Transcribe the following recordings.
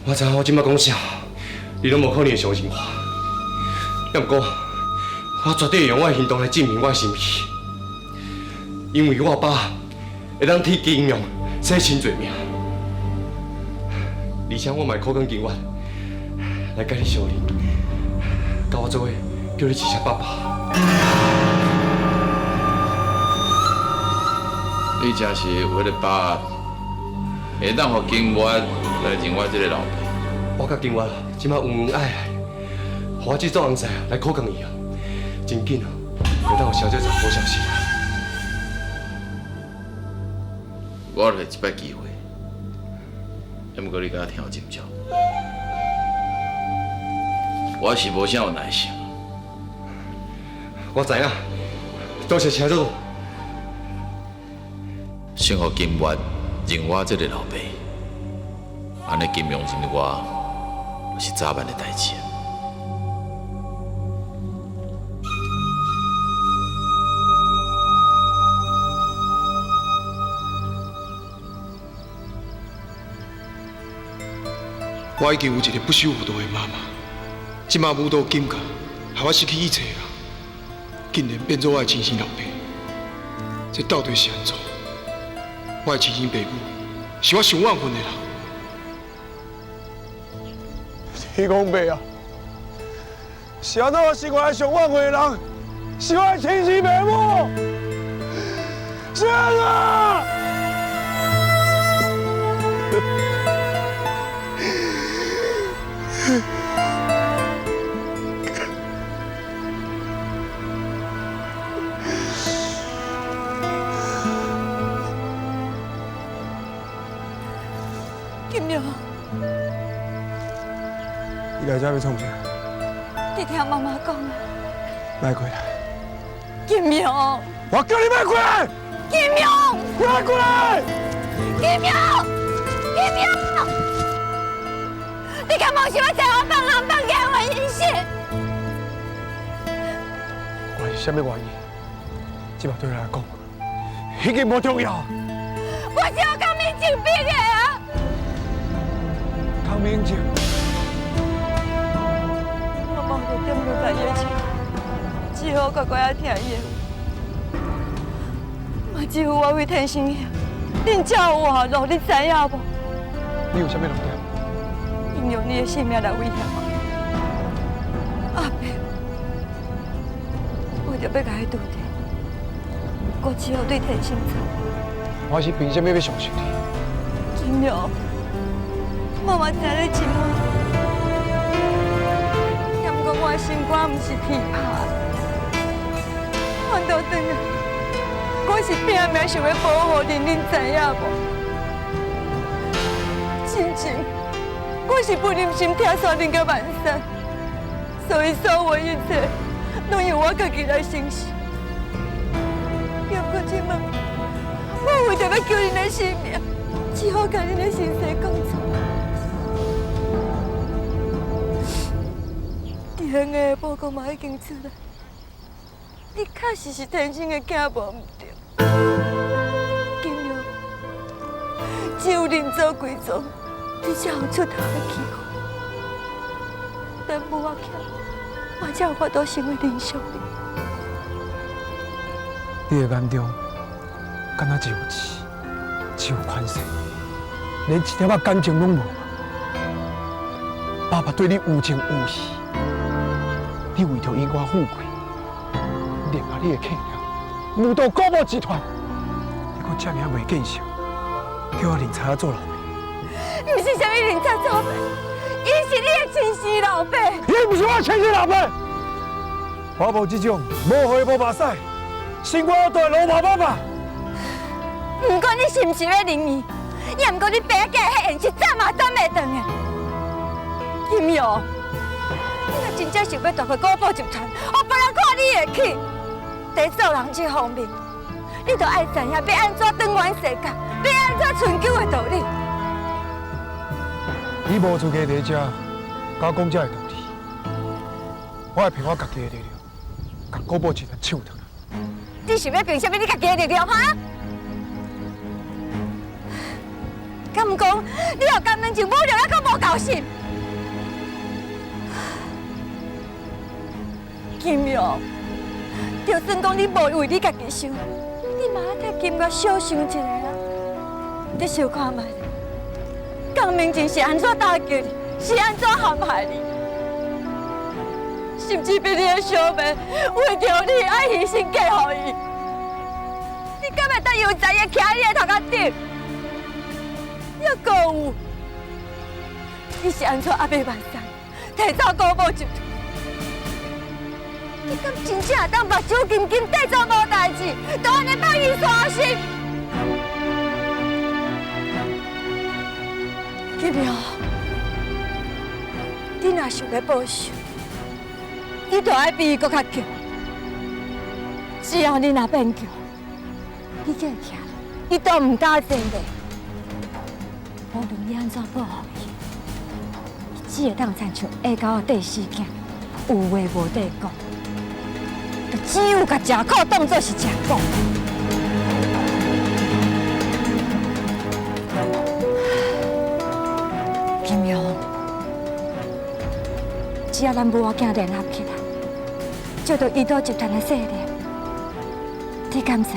我知影我這擺講啥，你攏無可能會相信我。也毋過，我絕對會用我的行動來證明我的心意，因為我爸會當替金勇洗清罪名，而且我嘛會苦勸金月來佮你相認，佮我做伙叫你一聲爸爸。你真是有彼個把握，會當予金月來認我這個老爸。我佮金月這擺恩恩愛愛，予我這做翁婿來苦勸伊啊，真緊哦，會當予小姐一個好消息。我予一擺機會，毋過你共我聽斟酌。我是無啥有耐性。我知影，多謝請做。先予金月認我這個老爸，按呢金庸認我，是早晚的代誌。我已經有一個不守婦道的媽媽，這馬舞蹈金家，害我失去一切人，竟然變做我的親生老爸，這到底是按怎？我的親生爸母是我上怨恨的人。天公伯啊，是按怎我是我上怨恨的人，是我的親生爸母，是按怎？金勇，你來這欲創啥？你聽媽媽講啊。莫過來。金勇，我叫你莫過來。金勇，莫過來。金勇，金勇，你敢無想欲知我放人放假的原因是？我是啥物原因？這馬對你來講已經無重要。我是予康明靜逼的啊！康明靜，我望著點留在伊的手，只好乖乖仔聽伊的話。嘛只有我為天生兄，恁才有活路，你知影無？你有啥物論點？𪜶用你的性命來威脅我，阿伯，為著欲共伊拄著，我只好對天生走。我是憑啥物欲相信你？金勇，媽媽知你真好，也毋過我的心肝毋是鐵拍的。反倒轉來，我是拼命想欲保護恁，恁知影無？真情，我是不忍心拆散恁佮萬山，所以所有一切攏由我家己來承受。也毋過這擺，我為著欲救恁的性命，只好共恁的身世講出。DNA的報告嘛已經出來，你確實是天生的囝無毋對。金勇，只有認祖歸宗，你才有出頭的機會。等母仔徛，我才有法度成為恁小人。你的眼中，敢若只有錢，只有權勢，連一點仔感情攏無。爸爸對你有情有義，你為著榮華富貴，連把你的客人舞蹈古堡集團，你閣這爾仔袂見識，叫我認賊仔做老爸。毋是啥物認賊做爸，伊是你的親生老爸。伊毋是我的親生老爸，我無這種無血無目屎、生我大的老爸爸爸。毋管你是毋是欲認伊，也毋過你爸仔的彼緣是斬嘛斬袂斷的。金勇，你若真正想欲奪回古堡集團，予別人看你會起。佇做人這方面，你著愛知影欲按怎轉彎世界，欲按怎尋求的道理。你無資格佇遮共我講這个道理，我會憑我家己的力量，共古堡集團搶轉來。你想欲憑啥物你家己的力量？哈？敢讲你予甘明静侮辱犹阁无够心？金勇，就算讲你无为你家己想，你嘛爱替金月小想一下啊！你想看觅，江明静是按怎打击你，是按怎陷害你，甚至比你的小妹为著你爱牺牲嫁予伊，你敢会当悠哉的徛你的头壳顶？犹阁有，你是按怎压迫万山，提走高宝集团？你敢真正会当目睭金金，缀做无代志，就按呢放伊刷心？金苗，你若想欲报仇，你就爱比伊阁较强。只要你若变强，你叫伊徛，伊都毋敢前的。无论你按怎报复伊，伊只会当亲像下狗仔缀死囝，有话无得讲。就只有共食苦当做是食苦。金勇，只要咱母仔囝联合起来，借著伊岛集团的势力，你敢知？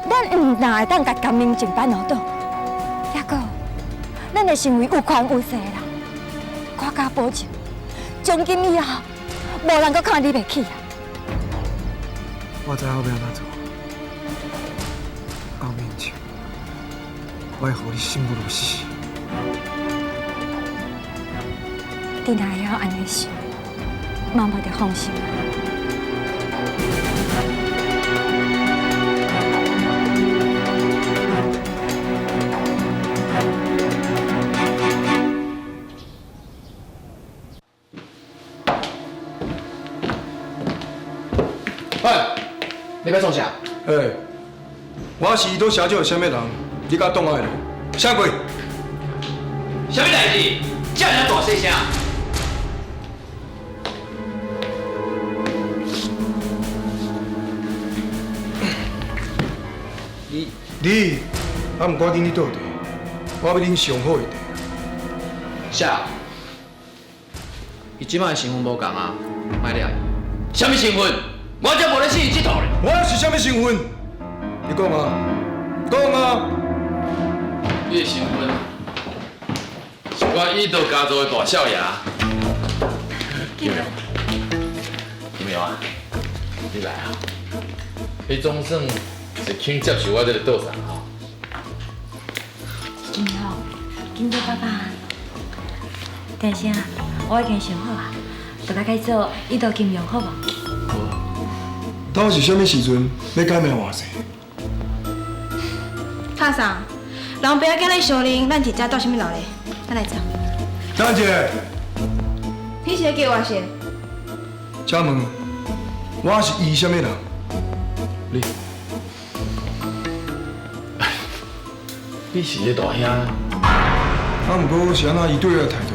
咱毋但会当共甘明静扳落倒，犹阁咱会成为有权有势的人。我敢保证，从今以后，无人阁看你袂起啊！我知影我欲按怎做，江明静，我会予你生不如死。你若会晓按呢想，妈妈就放心了。喂，你欲创啥？欸，我是伊岛社长的啥物人？你敢挡我的路？啥鬼？啥物代志？遮尔大细声？你你，还毋赶紧去倒茶？我欲啉上好的茶。啥？伊这摆的身份无仝啊，莫掠伊。啥物身份？我才无咧信伊这套咧。我是啥物身份？你讲啊，讲啊！你的身份是我伊岛家族的大少爷。金苗，金苗啊，你来啊！你总算是肯接受我这个桌上吼。金苗，金哥爸爸，但是啊，我已经想好啊，就共改做伊岛金融，好无？当时啥物时阵欲改名换姓？拍啥？人爸仔囝咧相认，咱伫遮斗啥物闹咧？咱来走。等一下。你是咧叫我啥？请问，我是伊啥物人？你，你是伊大兄。啊，毋过是按怎伊对我的态度，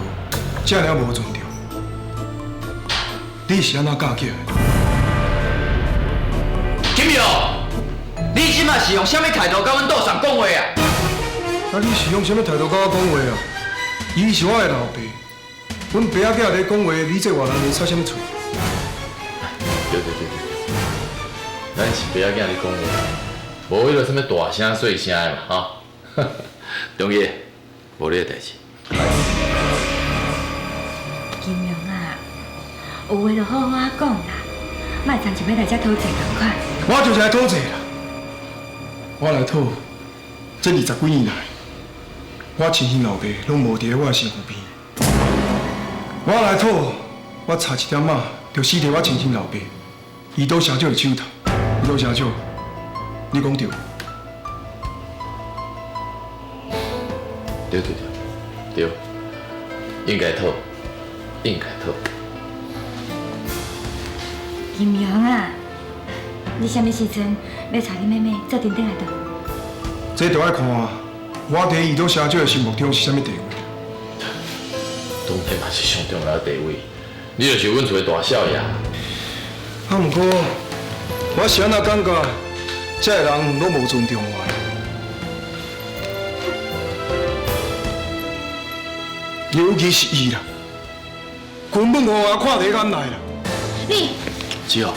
遮尔无尊重？你是按怎教囝的？金耀，你这马是用啥物态度佮阮桌上讲话啊？啊，你是用啥物态度佮我讲话啊？伊是我的老爸，阮爸仔囝咧讲话，你这外人咧插啥物喙？对对对对对，咱是爸仔囝咧讲话，无彼个啥物大声细声的嘛，吼。中义，无你的代志。金荣啊，有话就好好仔讲啦，莫亲像欲来遮讨债仝款。我就是来讨债啦，我来讨这20几年来，我亲生老爸拢无伫我的身躯边。我来讨，我差一点仔就死伫我亲生老爸伊岛社长的手头。伊岛社长，你讲对？对对对，对，应该讨，应该讨。金荣啊，你啥物时阵欲带你妹妹做阵转来倒？这就爱看我伫伊岛社长的心目中是啥物地位。当然嘛是上重要的地位，你就是阮厝的大少爷。啊，毋过我是按怎感觉，这个人拢无尊重我。尤其是伊啦，根本予我看佇眼內啦。你，子豪，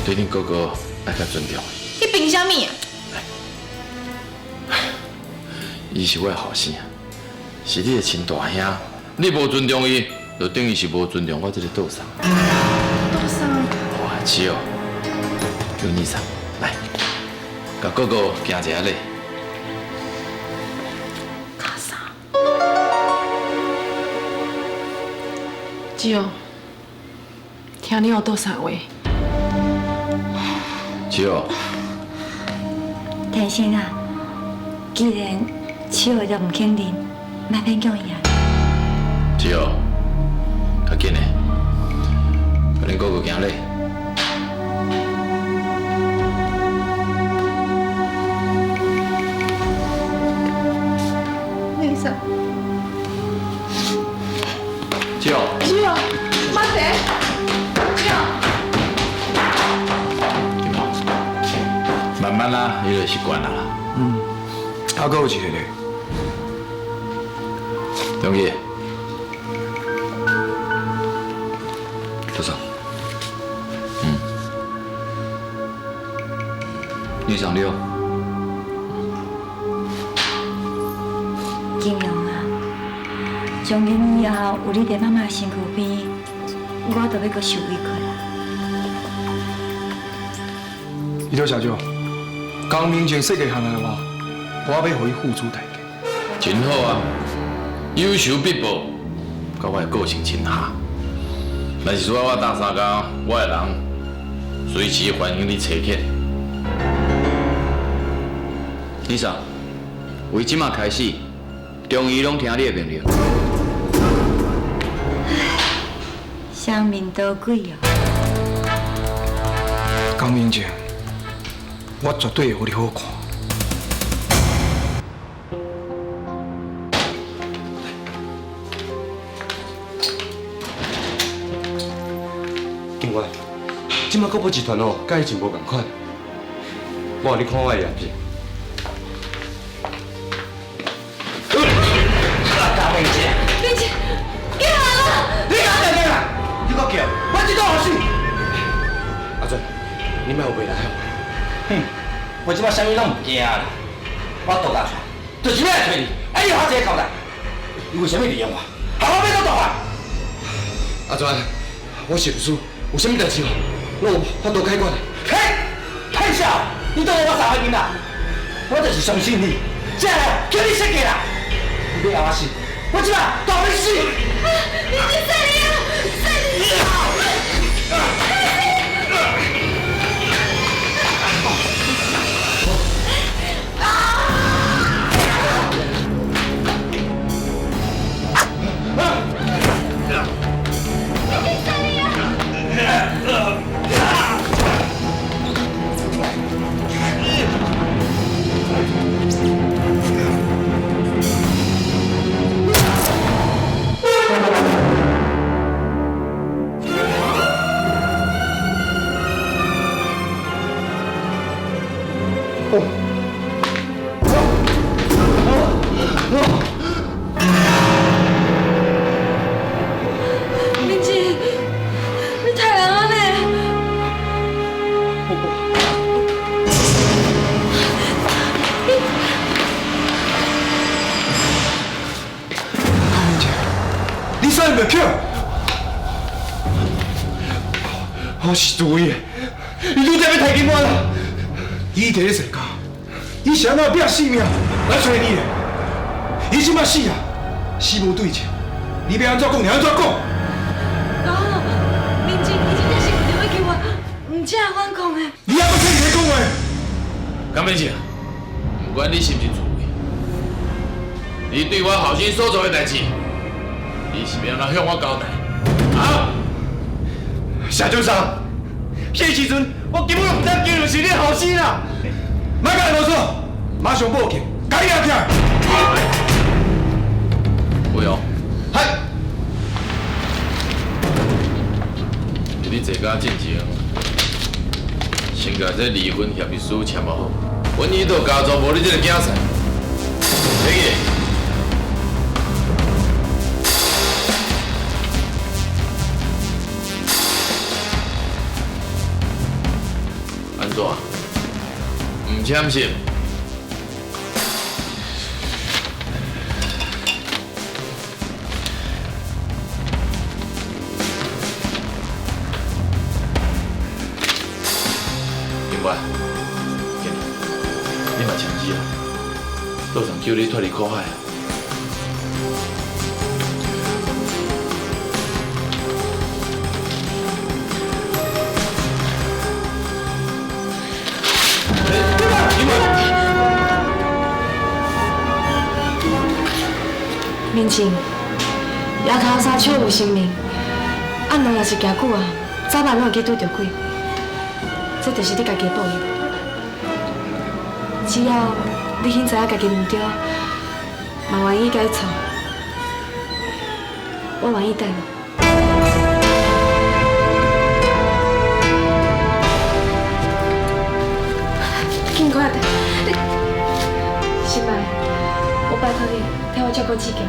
對恁哥哥愛較尊重。你憑啥物啊？伊是我的後生，是你的親大兄，你無尊重伊，就等於是無尊重我這個倒送。倒送。好啊，子豪，叫你送來，共哥哥行一下禮。卡啥？子豪，聽你有倒送話。子豪。天生啊，既然七號就毋肯認，莫勉強伊啊。子豪，較緊的，共恁哥哥行禮。女生。子豪。子豪，慢點。子豪。金毛，慢慢啦，伊就習慣啦。嗯，還閣有一個咧。中義，多少？嗯，女上六。金陽啊，從今以後有你佇媽媽身軀邊，我就欲閣受委屈啦。伊做社長，江明靜設計項的話，我欲予伊付出代價。真好啊，有仇必報，佮我的個性真合。若是說我搭相共，我的人隨時歡迎你差遣。李嫂，為這馬開始，中醫攏聽你的命令。雙面刀鬼哦！江明靜，我絕對會予你好看。警官，這馬國寶集團哦，佮以前無仝款。我予你看我的業績。江明靜，明靜，警察啦！你敢定定啦？你閣叫，我這倒予死！阿俊，你莫有未來哦。哼，我這擺啥物攏毋驚啦，我杜家川就是欲來揣你，啊你予我一个交代，你為啥物利用我？害我欲做大犯？阿川，我是律師，有啥物代誌哦，攏有法度解決的。嘿，騙笑！你當我三歲囡仔？我就是相信你，這下叫你設計啦！你欲害我死，我這擺就予你死！你是誰啊？誰啊？明静，你太人了呢！明静，你啥袂捡？我是注意的，伊拄才欲提緊我啦。伊佇咧世家，伊是按怎拼性命來揣你的？伊這擺死啊，死無對證，你欲按怎講就按怎講。老虎，明靜，伊真正是有著欲救我，毋才會反抗的。你還閣聽伊講話？江明靜，不管你是毋是自衛，你對我後生所做的代誌，你是欲按怎向我交代？啊？謝先生，彼時陣我根本就毋知金榮是你後生啦。莫共伊囉嗦，馬上報警，共伊掠起來。不用。係。佇你坐監進前，先共這離婚協議書簽好。阮伊道家族無你這個囝婿，提去。怎？毋签信？另外，建你嘛签字啊？道上救你脫離苦海啊！明晴，额头三尺有生命，按路若是行久啊，早晚拢会去拄著鬼。这就是你家己的报应。只要你肯知影家己毋对，嘛愿意改错，我愿意等你。警官，你心爱，我拜托你替我照顾志强。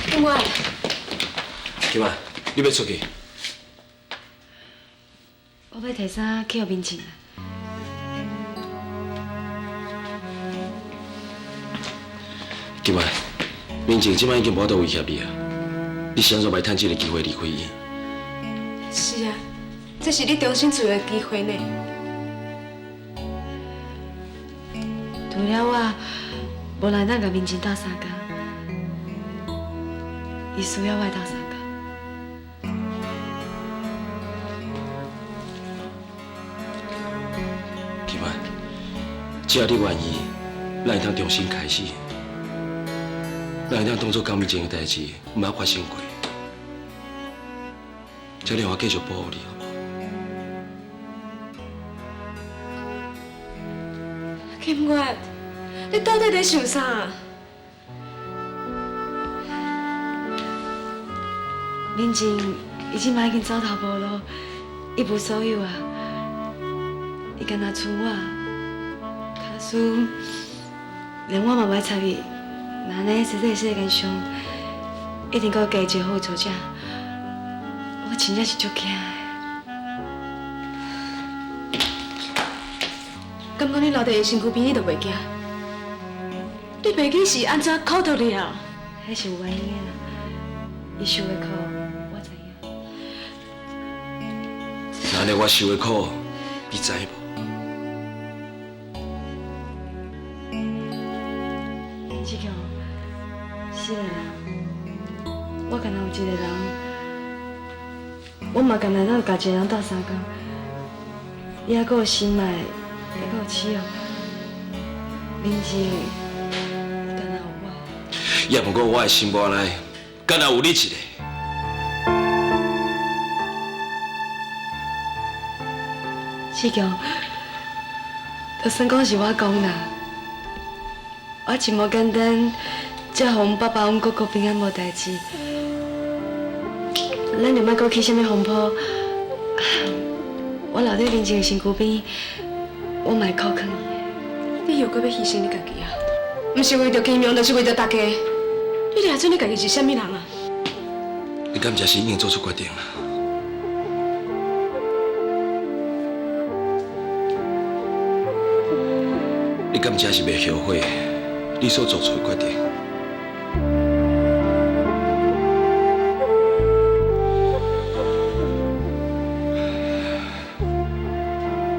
警官，金爱，你欲出去？我欲提衫去予明晴。金爱，明晴这摆已经无法度威胁你啊！你是按怎袂趁这个机会离开伊？是啊，这是你重新自由的机会呢。除了我，无人会当共明晴鬥相共。伊需要我鬥相共。金爱，只要你愿意，咱會當重新開始，咱會當當作江明晴的代誌毋捌發生過。請你予我繼續保護你，好無？金月，你到底咧想啥？明晴伊這擺已經走投無路，一無所有啊！伊敢若剩我，假使連我嘛袂插伊，那按呢實在世間上一定閣有加一個好作者，我真正是足驚的。敢講你留佇伊身軀邊，你就袂驚？你袂記是按怎苦著你啊？彼是有原因的啦，伊受的苦我知影。那按呢我受的苦，你知無？志强，是的啦，我敢若有一个人，我嘛敢若当共一个人鬥相共，伊猶閣有心愛，猶閣有痴哦。明晴，伊敢若有我。也毋過我的心肝內，敢若有你一個。志强，就算講是我講啦，我真無簡單，才予阮爸爸、阮哥哥平安無代誌。咱就莫閣起啥物風波。我留佇明晴的身軀邊，我嘛會苦囥伊。你又閣欲犧牲你家己啊？毋是為著金陽，就是為著大家。你掠準你家己是啥物人啊？你敢真是已經做出決定啊？你敢真是袂後悔你所做出的決定？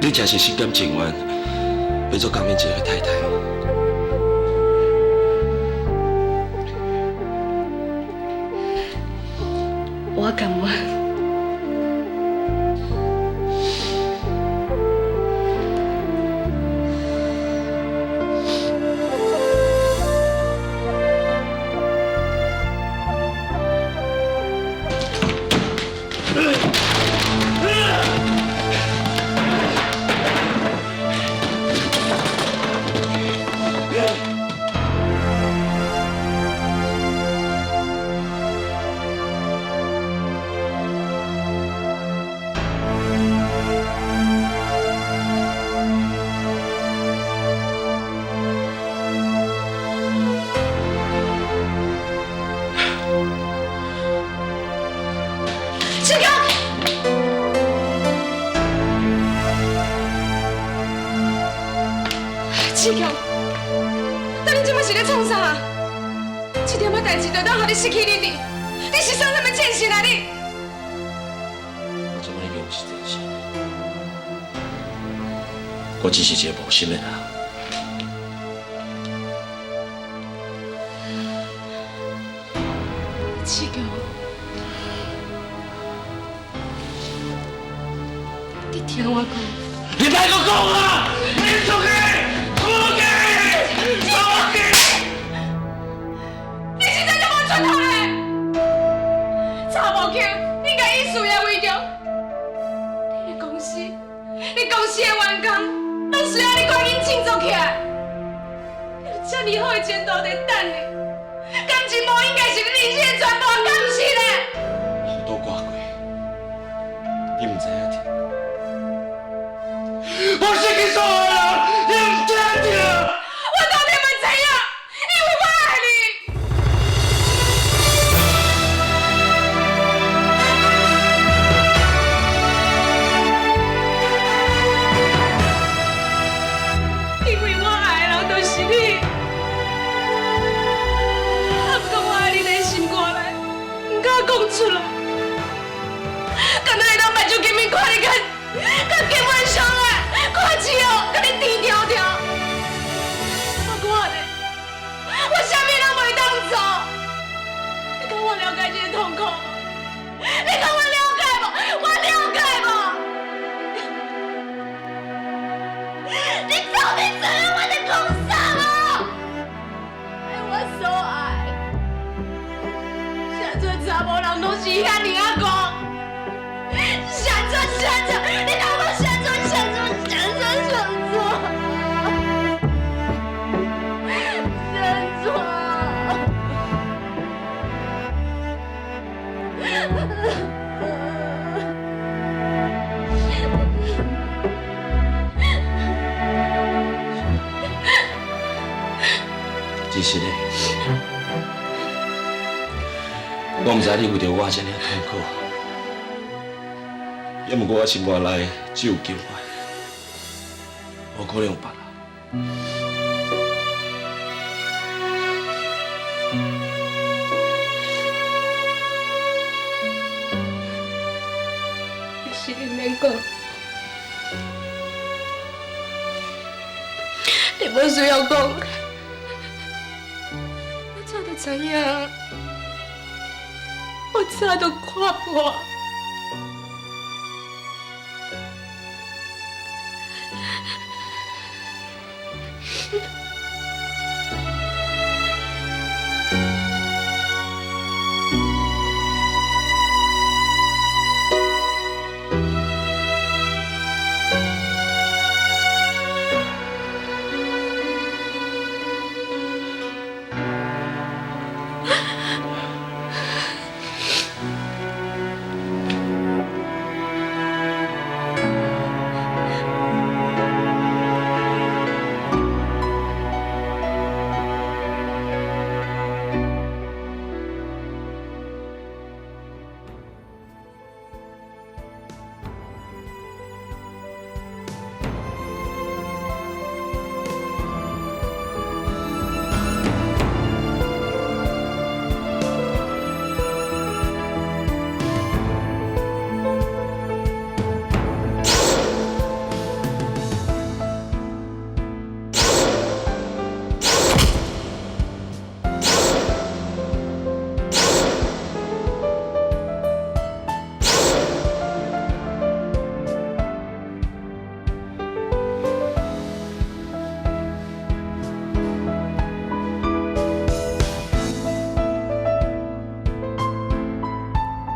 你真是心甘情願欲做江明晴的太太？我甘願。代誌就當予你失去理智？你是耍啥物賤心啊你？我這擺已經毋是賤心，我只是一个無心的人。志強，你聽我講。你莫閣講啊！你出去，出去，出去！你實在就無出頭咧！查某囝應該以事業為重，你的公司，你公司的員工，攏需要你趕緊振作起來。你有這麼好的前途在等你，感情無應該是你人生的全部，敢毋是咧？風度掛過，你毋知影聽。我失去所有人，你毋知影。我當然嘛知影，因為我愛你。因為我愛的人就是你，啊，毋過我愛你佇心肝內，毋敢講出來。敢若會當目睭緊緊看你，佮根本相愛，看笑，佮你甜條條。我看咧，我啥物攏袂當做。你講我了解這个痛苦無？你講我了解無？我了解無？你到底知影我在講啥無？愛我所愛，啥做查某人攏是遐爾仔戇。啥做啥做，你講我啥做啥做啥做啥做，啥做？其實咧，我毋知你為著我這爾痛苦，也毋過我心肝內只有金源，無可能有別人。是你免講，你無需要講，我早就知影，我早就看破。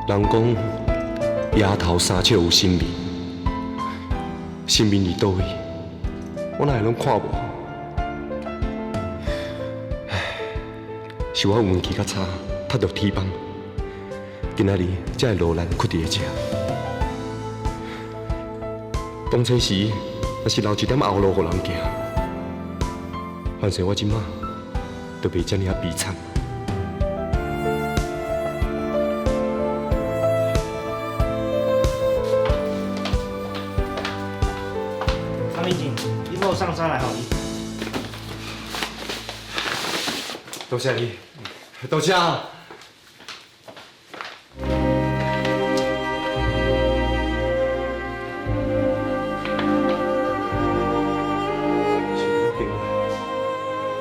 人講額頭三尺有神明，神明佇佗位？我哪會攏看無？唉，是我運氣較差，踢著天崩，今仔日才會落難屈佇咧遮。當初時若是留一點後路予人行，反正我這馬就袂這爾仔悲慘。潘民警，你某上山來予你。多謝你。多谢。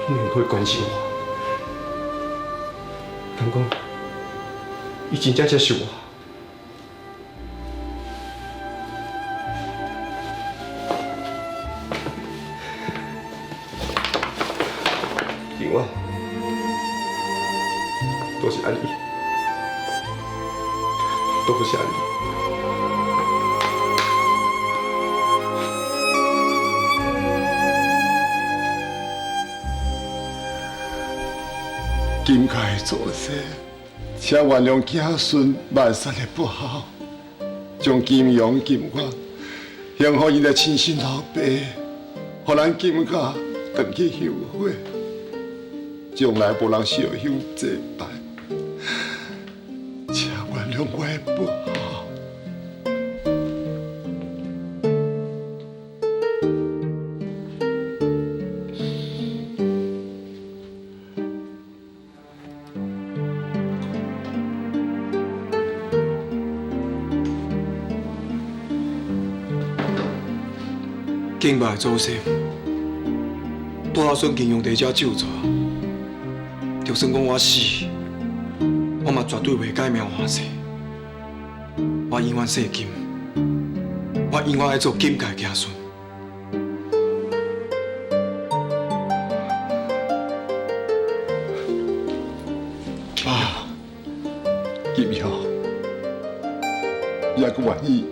竟然会关心我，敢讲，伊真正接受我。另外，多谢你，多谢你。金家的祖先，请原谅子孙万善的不孝，将金阳金月献予𪜶的亲生老爸，予咱金家转去香火，将来无人烧香祭拜，请原谅我的不孝。敬拜的祖先，大孙金庸伫遮咒诅，就算讲我死，我嘛绝对袂改名换姓。我永远姓金，我永远爱做金家子孙。爸，金耀，也阁愿意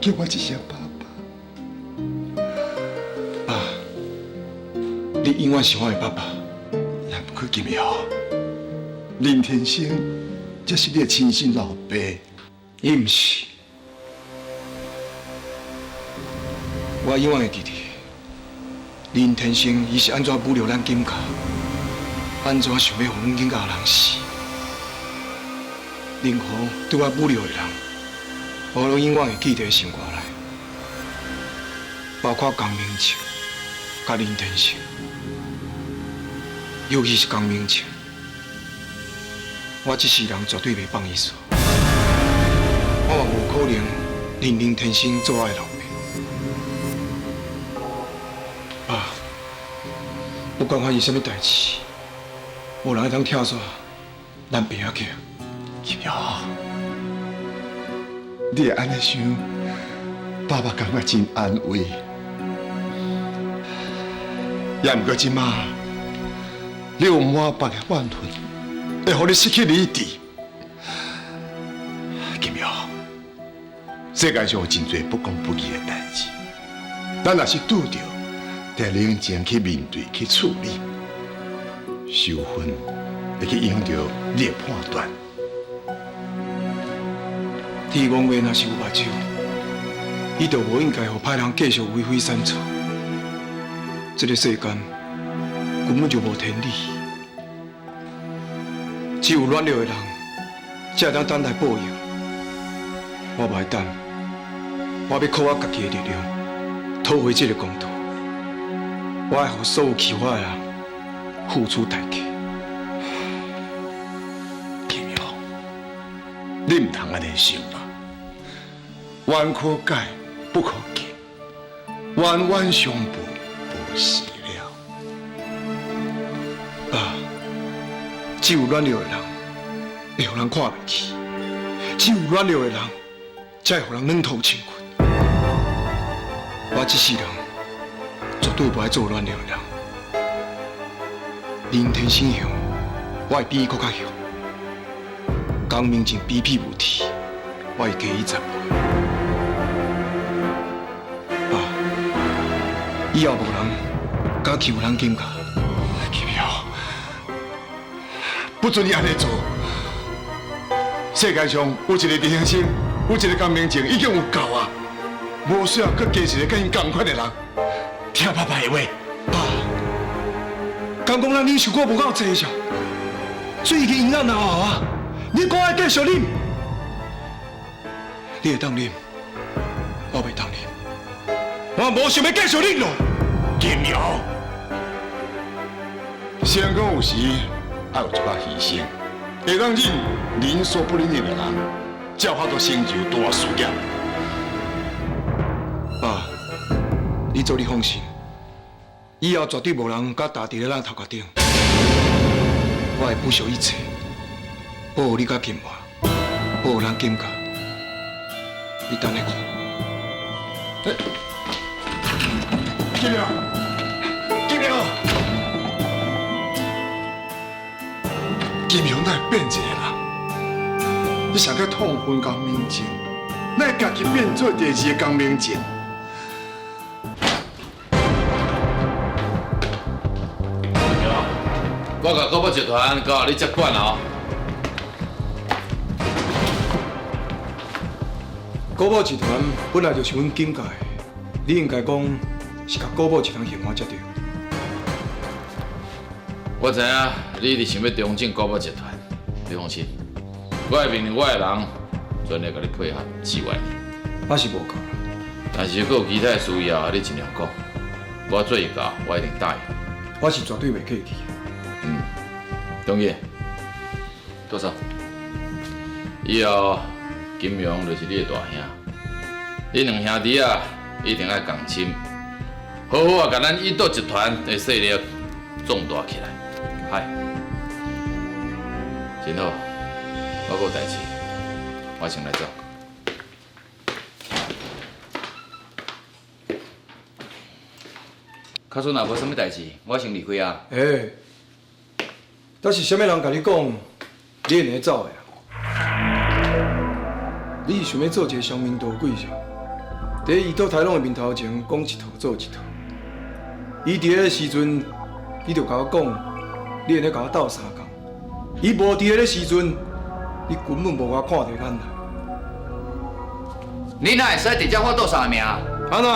叫我一声爸。你永远是我的爸爸，也毋过金耀，林天生才是你的亲生老爸，伊毋是。我永远会记得林天生，伊是按怎侮辱咱金家，按怎想欲予阮金家人死。任何对我侮辱的人，我拢永远会记伫心肝内，包括江明静、佮林天生。尤其是江明静，我这世人绝对袂放伊煞。我嘛无可能任林天生做我的老爸。爸，不管发生啥物代志，无人会当拆散咱爸仔囝。金耀，你会按呢想，爸爸感觉真安慰。也毋过这马，你有满腹的怨恨，会予你失去理智。金耀，世界上有真济不公不义的代志，咱若是拄著，得冷静去面对、去处理。仇恨会去影响著你的判断。天王月若是有目睭，伊就无应该予歹人继续为非三错。这个世间根本就无天理，只有软弱的人才会当等待报应。我袂等，我欲靠我家己的力量讨回这个公道。我爱予所有欺负我的人付出代价。金耀，你毋通按呢想啦。冤可解，不可解；冤冤相报，无时了。爸，只有软弱的人会予人看袂起，只有软弱的人才会予人软土深掘。我这世人绝对不爱做软弱的人。林天生雄，我会比伊阁较凶。江明静比屁无提，我会加伊10倍。爸，以后无人敢欺负咱金家。金耀，不准你按呢做。世界上有一个林先生，有一个江明静，已经有够啊，无需要阁加一个佮𪜶仝款的人。听爸爸的话。爸，敢讲咱忍受过无够济啥？水已经淹咱喉啊！你阁爱继续忍？你会当忍，我袂当忍。我无想欲继续忍咯。金耀，成功有时愛有一寡犧牲，會當忍人所不能忍的人，才有法度成就大事業。爸，你做你放心，以後絕對無人敢踏佇咧咱頭殼頂。我會不惜一切，保護你佮金華，保護咱金家。你等下看。金良，金良，金良哪會變一個人？你上較痛恨江明靜，哪會家己變做第二個江明靜？我共國寶集團交予你接管哦。國寶集團本來就是阮金家的，你應該講是共國寶集團還我才對。我知影你一直想欲重整國寶集團，你放心，我會命令我的人全力共你配合支援你。我是無夠，但是閣有其他的需要，你盡量講。我做會到，我一定答應。我是絕對袂客氣。嗯，同意。多少？以後金陽就是你的大兄，恁兩兄弟啊，一定愛共心，好好啊，共咱一道集團的勢力壯大起來。嗨，真好，我閣有代誌，我先來走。假使若無啥物代誌，我先離開啊。欸，但是啥物人共你講，你會用走的啊？你是想欲做一個雙面刀鬼是？佇伊倒台攏的面頭前講一套做一套。伊佇彼个時陣，你就共我講，你會用共我鬥相共。伊無佇彼个時陣，你根本無共我看佇眼內。你哪會使直接發鬥相的名？按怎？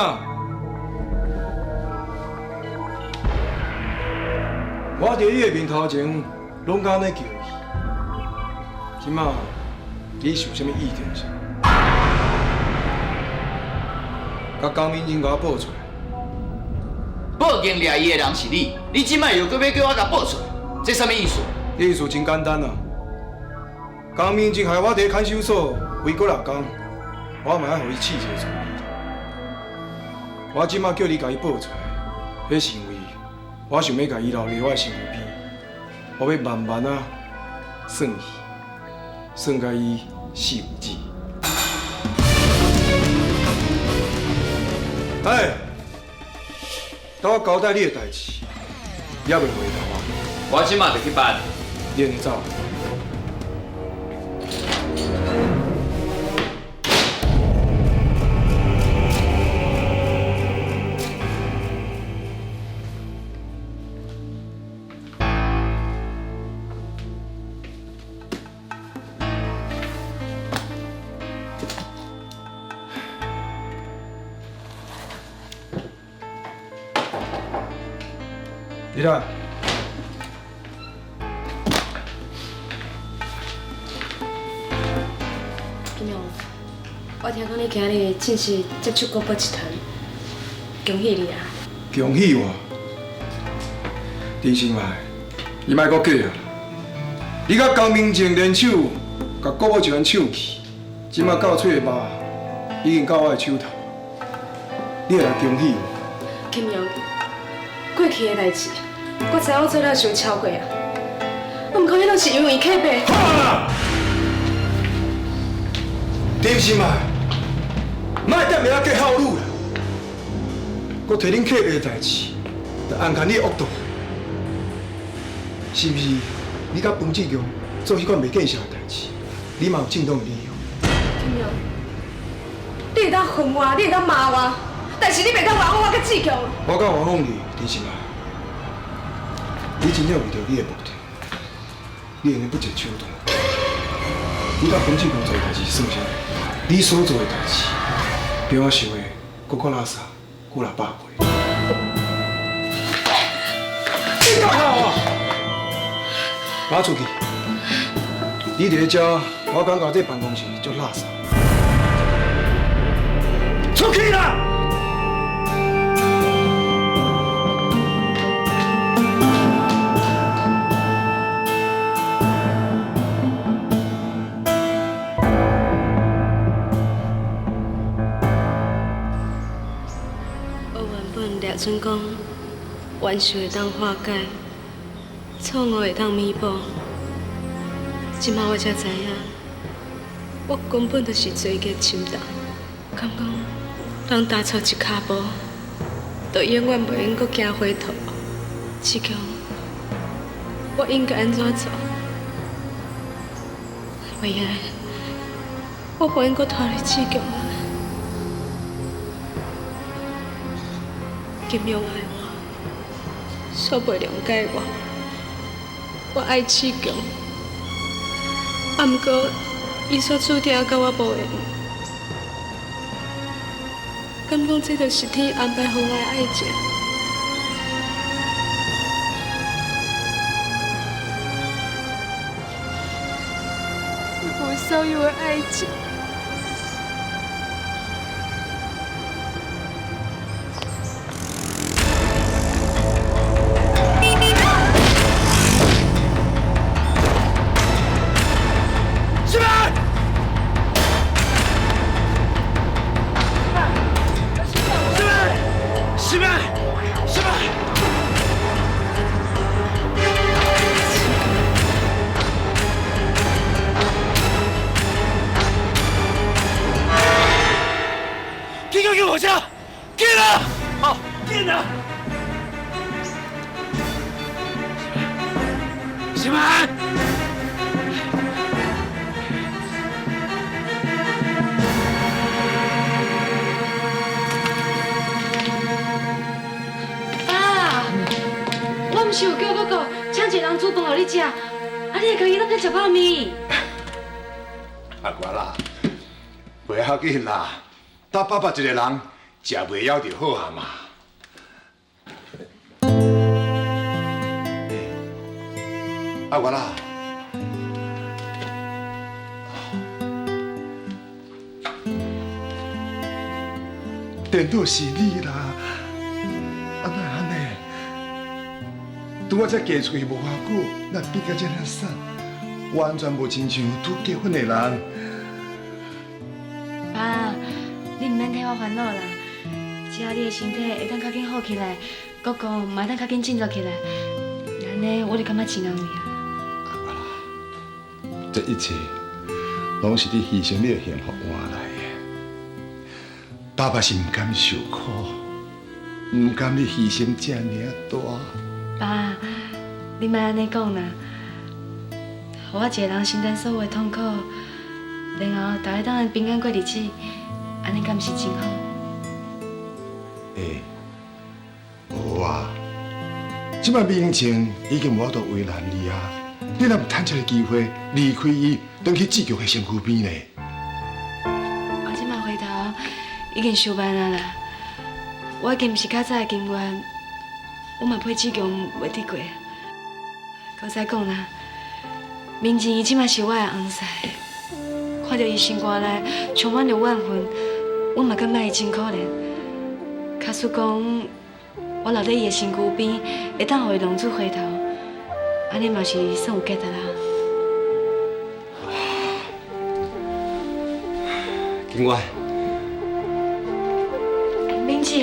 我佇你的面頭前，攏敢按呢叫伊。這馬你是有啥物意見啥？共江明英共我報出來。報警掠伊的人是你，你這擺又閣欲叫我共報出來，這啥物意思？意思真簡單啊！江明英害我佇看守所圍幾若工，我嘛愛予伊試一个滋味。我這擺叫你共伊報出來，彼是因為我想欲共伊留佇我的身軀邊，我欲慢慢仔算伊，算共伊死為止。哎，當我交代你的代誌，你猶未回答我。我這馬就去辦。你會走？你來。金陽，我聽講你今日正式接觸國寶集團，恭喜你啊！恭喜我？陳生來，你莫閣假啊！你佮江明靜聯手，共國寶集團搶去，這馬到喙的肉已經到我的手頭，你會來恭喜我？金陽，過去的代誌，我知我做了傷超過啊，毋過彼攏是因為客爸。好啊！陳生來，莫踮遐假孝女啦！閣提恁客爸的代誌，就暗藏你的惡毒，是毋是？你佮彭志強做彼款袂見笑的代誌，你嘛有正當的理由。金陽，你會當恨我，你會當罵我，但是你袂當冤枉我佮志強。我敢冤枉你，陳生來，你真正為著你的目的，你會用不擇手段。你佮彭志強做的代誌算啥？你所做的代誌，比我想的閣較垃圾，幾若百倍。你幹啥啊？拿出去！你佇咧遮，我感覺這辦公室足垃圾。出去啦！准讲，冤仇会当化解，错误会当弥补。这摆我才知影，我根本就是罪孽深重。敢讲，人踏错一跤步，就永远袂用阁行回头。志强，我应该按怎做？袂用，我无用阁拖累志强啊！金勇爱我，却袂谅解我。我爱志强，啊，毋过伊却注定佮我无缘。敢讲这就是天安排予我的爱情？我所有的爱情。紧啦，搭爸爸一个人食袂枵就好啊嘛。阿月啦，电脑是你啦，啊哪会按呢？拄我才嫁出去无偌久，哪变甲这尔散，完全无亲像拄结婚的人。爸，你毋免替我烦恼啦，只要你的身体会当较紧好起来，哥哥嘛会当较紧振作起来，按呢我就感觉真安慰啊。阿月啦，这一切拢是你牺牲你的幸福换来的。爸爸是毋甘受苦，毋甘你牺牲这尔大。爸，你莫按呢讲啦，予我一个人承担所有的痛苦。然后大家当平安过日子，按呢敢毋是真好？欸，无啊，这摆明晴已经无法度为难你啊，你若毋趁这个机会离开伊，转去志强的身躯边呢？我这摆回头已经伤慢啊啦，我已经毋是较早的金月，我嘛配志强袂得过。阁再讲啦，明晴伊这摆是我的翁婿。看著伊心肝内充满著怨恨，我嘛感觉伊真可怜。假使讲我留伫伊的身躯边，会当予伊浪子回头，按呢嘛是算有价值啦。警官，明志，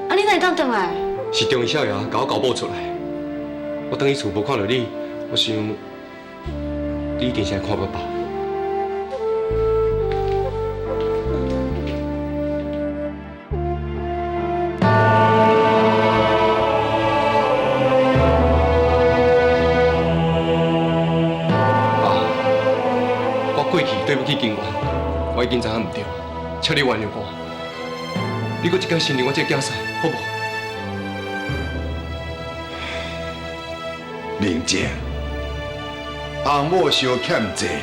啊你哪会当转来？是中少爷共我交报出来，我转去厝无看著你，我想你一定是来看我爸。对不起，警官，我已经知影毋对，请你原谅我。你阁这工承认我这个囝婿，好无？明静，翁某相欠债，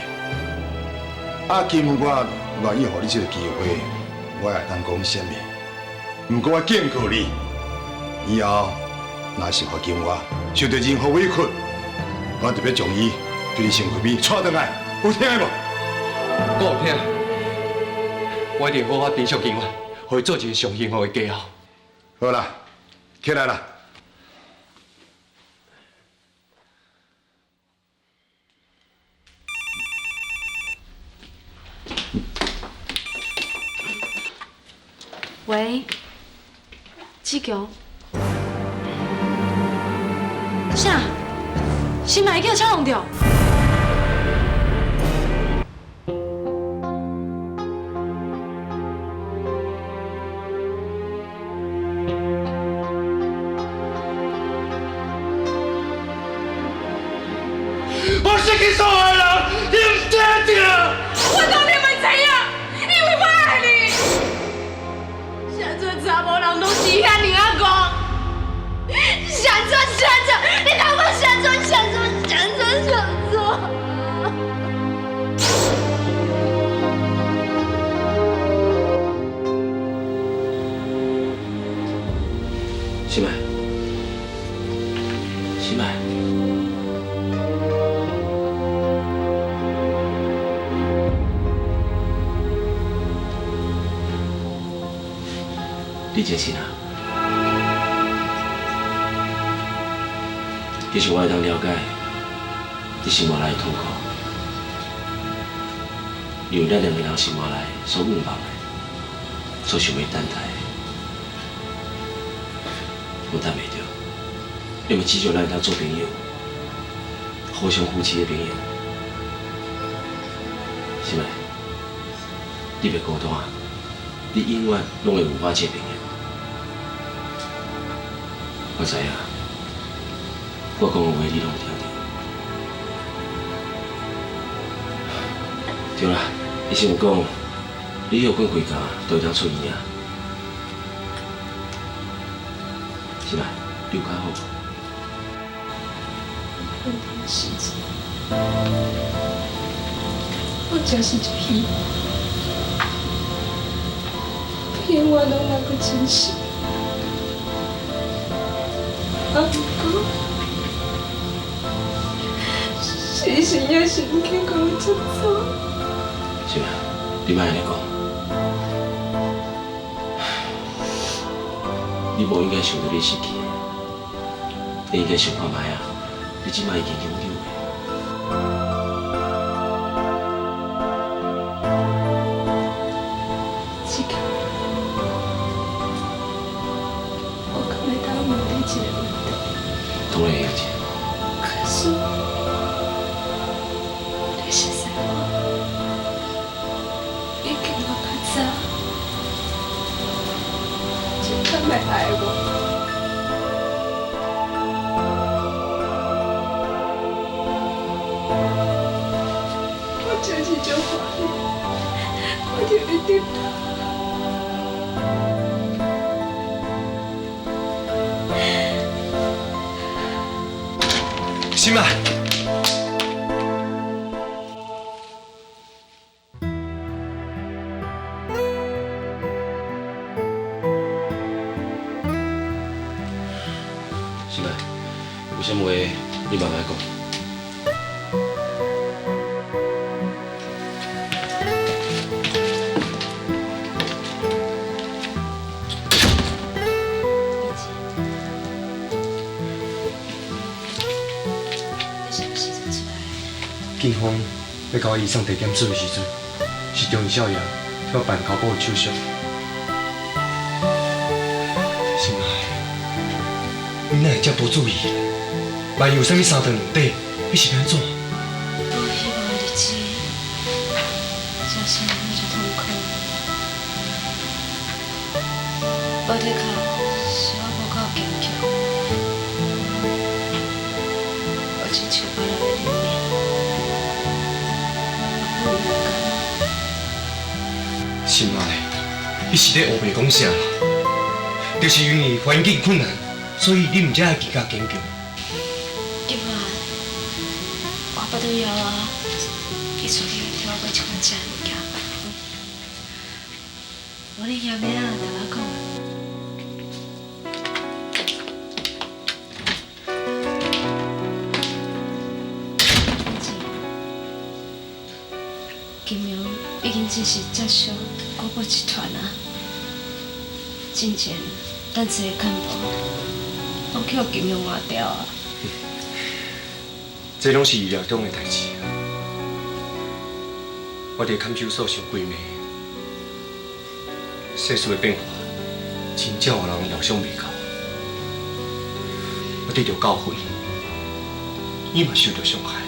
啊，金月愿意予你这个机会，我会当讲啥物？毋过我警告你，以后若是予金月受著任何委屈，我特别将伊对你身躯边带转来，有听无？我有听，我一定好好珍惜金月，予伊做一个上幸福的家后。好啦，起来啦。喂，志强，啥？心爱叫车弄著？我失去所爱人，你毋知著？我当然嘛知影，因为我爱你。啥阵查某人拢是遐尔仔戆？啥怎啥怎？你讲我啥怎啥怎啥怎啥怎？心爱，心爱。你真心啊？其实我会当了解你心肝内的痛苦，因为咱两个人心肝内所愿望的、所想欲等待的，我等袂著。因为至少咱会当做朋友，互相扶持的朋友。心爱，你袂孤单，你永远拢会有我这个朋友。我知影，我讲的话你拢有听著。对啦，医生有讲，你歇睏几工就会当出院啊。是吧？你有较好无？我时阵，我真是一希望，永远拢会阁珍惜。啊，毋过，事实也是毋肯共我接受。是啊，你莫按呢讲，你无应该想著你失去的，你应该想看觅啊，你这摆已经拥有的。志强，我敢会当问你一个问题？当然会用。可是，你熟似我，已经偌较早，就敢会爱我？我真是足欢喜，看著你点头。心爱，心爱，有啥物话你慢慢讲。你啥物时阵出来？警方欲共我移送地检署的时阵，是中医少爷替我办交保的手续。心爱，你哪会遮无注意？万一有啥物三长两短，你是欲按怎？无希望的日子，真是让我足痛苦。无的确是我无够坚强，我亲像别人的人命，我不勇敢。心爱，你是咧乌白讲啥啦？就是因为环境困难，所以你毋才会更加坚强。今晚我腹肚枵啊，伊出去替我买一款食的物件。无你嫌咩啊？同我讲。金荣已经正式接手国宝集团啊。进前咱这个干部拢去予金荣换掉啊。这拢是意料中的代志。我伫看守所上几暝，世事的变化，真正予人料想袂到。我得著教訓，伊嘛受著傷害。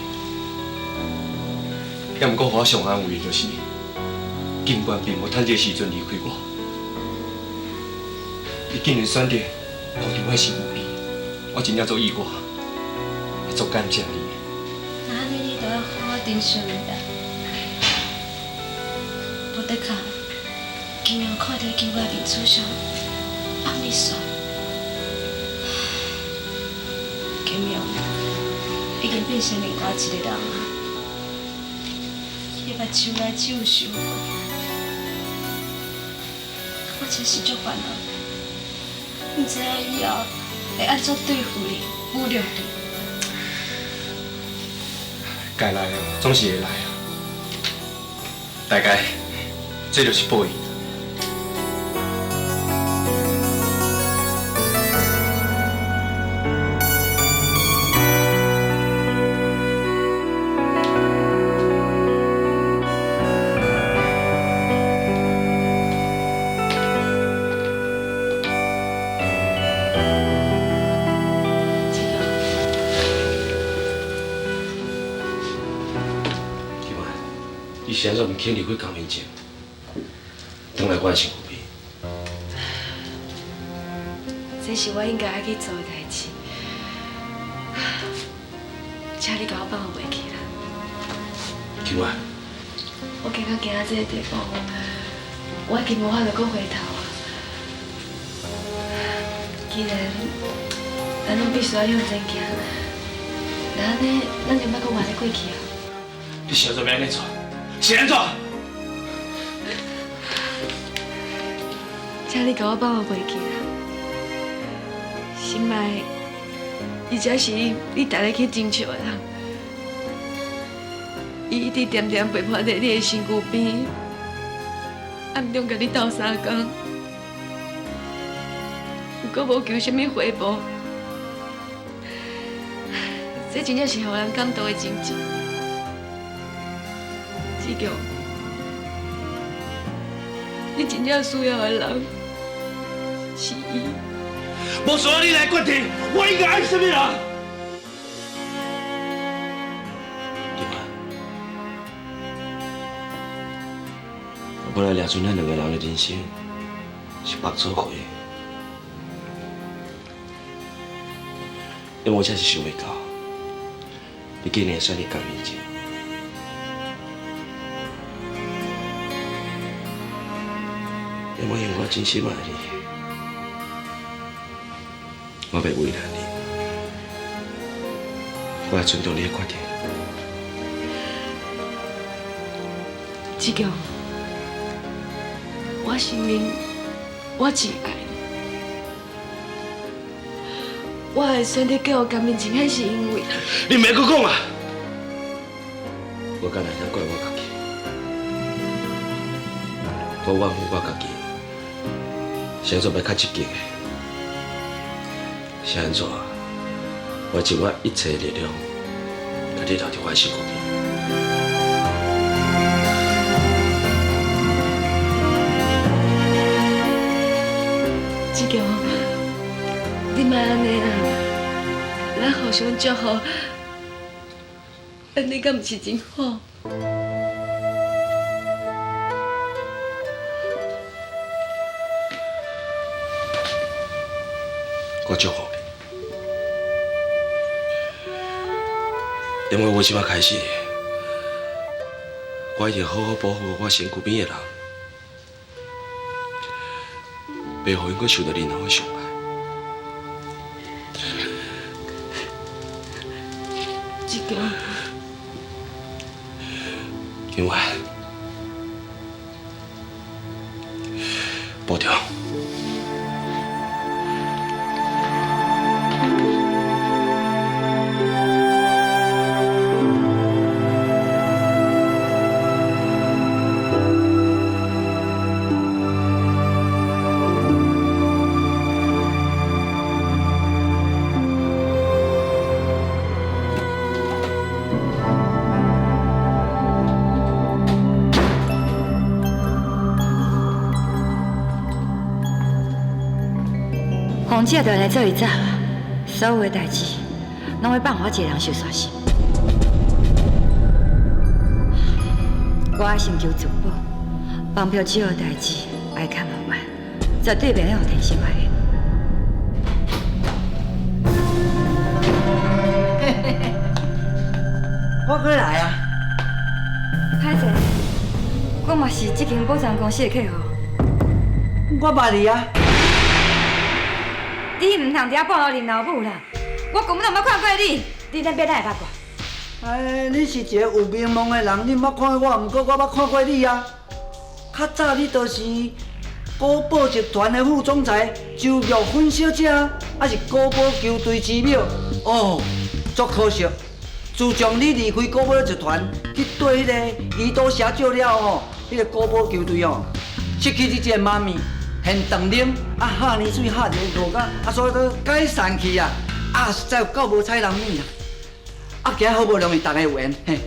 也毋過，予我上安慰的就是，金冠並無趁這個時陣離開我，伊竟然選擇留佇我身軀邊，我真正足意外，也足感謝你。那按呢，你著愛好好珍惜伊啦。無的確，金陽看著金冠面子上放你煞，金陽已經變成另外一個人啊！伊的目睭內只有仇恨，我真是足煩惱，毋知影以後會按怎對付你、侮辱你。該來的總是會來啊，大概這就是報應。你是按怎毋肯離開江明靜，轉來我身軀邊？這是我應該愛去做的代誌，請你共我放予袂記啦。金婉，我行到今仔這个地步，我已經無法度閣回頭啊。既然咱攏必須愛向前行，那按呢，咱就莫閣活咧過去啊。你是按怎欲按呢做？是按怎？請你共我放予袂記啦。心愛，伊才是你逐日去爭笑的人，伊一直恬恬陪伴佇你的身軀邊，暗中共你鬥相共，毋過無求啥物回報，這真正是予人感動的情節。志強，你真正需要的人是伊。無需要你來決定，我應該愛啥物人。金婉，我本來掠準咱兩個人的人生是縛做伙的，因為我真是想袂到，你竟然會選擇江明靜。因為我真心愛你，我袂為難你，我會尊重你的決定。志強，我承認我真愛你，我會選擇嫁予江明靜，彼是因為你毋免閣講啊！我敢若會當怪我家己，我怨恨我家己。是按怎欲較積極的？是按怎？我盡我一切力量，共你留佇我身軀邊。志強，你莫按呢啦，咱互相祝福，按呢敢毋是真好？我祝福你，因為我這擺開始，我一定好好保護我身軀邊的人，袂予𪜶閣受到任何傷害。志強，金婉，保重。凤姐就来做伊走啊，所有的代志拢欲放予我一个人受煞心。我爱寻求自保，绑票之后的代志爱看无办，绝对袂用予天生发现。我过来啊！歹势，我嘛是这间保全公司的客户。我捌你啊！你毋通伫遐半路认老母啦！我根本就毋捌看过你，你哪边哪会捌我？哎，你是一个有名望的人，你毋捌看过我，毋过我捌看过你啊。较早你就是古宝集团的副总裁周玉芬小姐，还是古宝球队之母？哦，足可惜。自从你离开古宝集团去对彼个伊都邪少了后，彼个古宝球队哦，失去你这个妈咪，现长奶啊，哈泥水哈一个落甲啊，所以都解散去啊，啊实在有够无彩人物啦！啊，今好不容易大家有缘，嘿，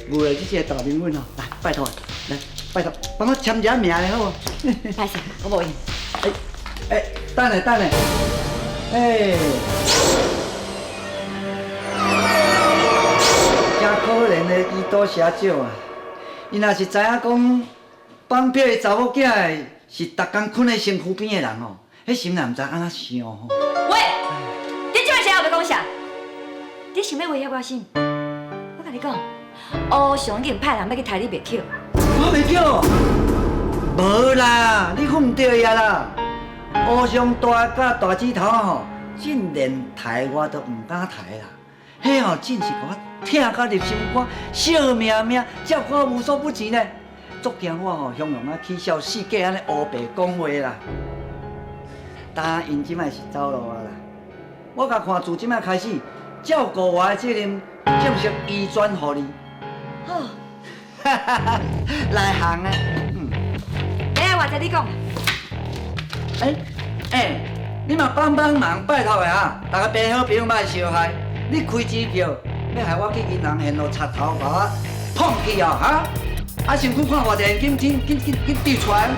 为了你这个大明粉哦，来拜托，来拜托，帮我签一下名咧好无？歹势，我无闲。哎哎，等下等下，哎。真可怜的伊多邪少啊！伊若是知影讲绑票的查某囝是逐工睏佇身躯边的人哦，彼心内毋知按怎想吼。喂，你这摆是后欲讲啥？你想欲威胁我啥？我共你讲，乌常已经派人欲去刣你袂捡。我袂捡？无啦，你讲毋对啊啦！乌常大佮大指头吼，竟连刣我都毋敢刣啦。彼吼真是予我疼甲入心肝，惜命命，照顾我无所不至呢。足惊我吼，雄雄啊起笑四界按呢乌白讲话啦。但𪜶这摆是走路啊啦，我共看自这摆开始，照顾我的责任正式移转予你。好，来行啊，嗯。哎，我听你讲。哎哎，你嘛帮帮忙，拜托的哈，大家朋好朋友莫相害。你开支票，欲害我去银行现路插头，共我碰去哦，哈！啊，身躯看偌济现金，紧紧紧紧递出来。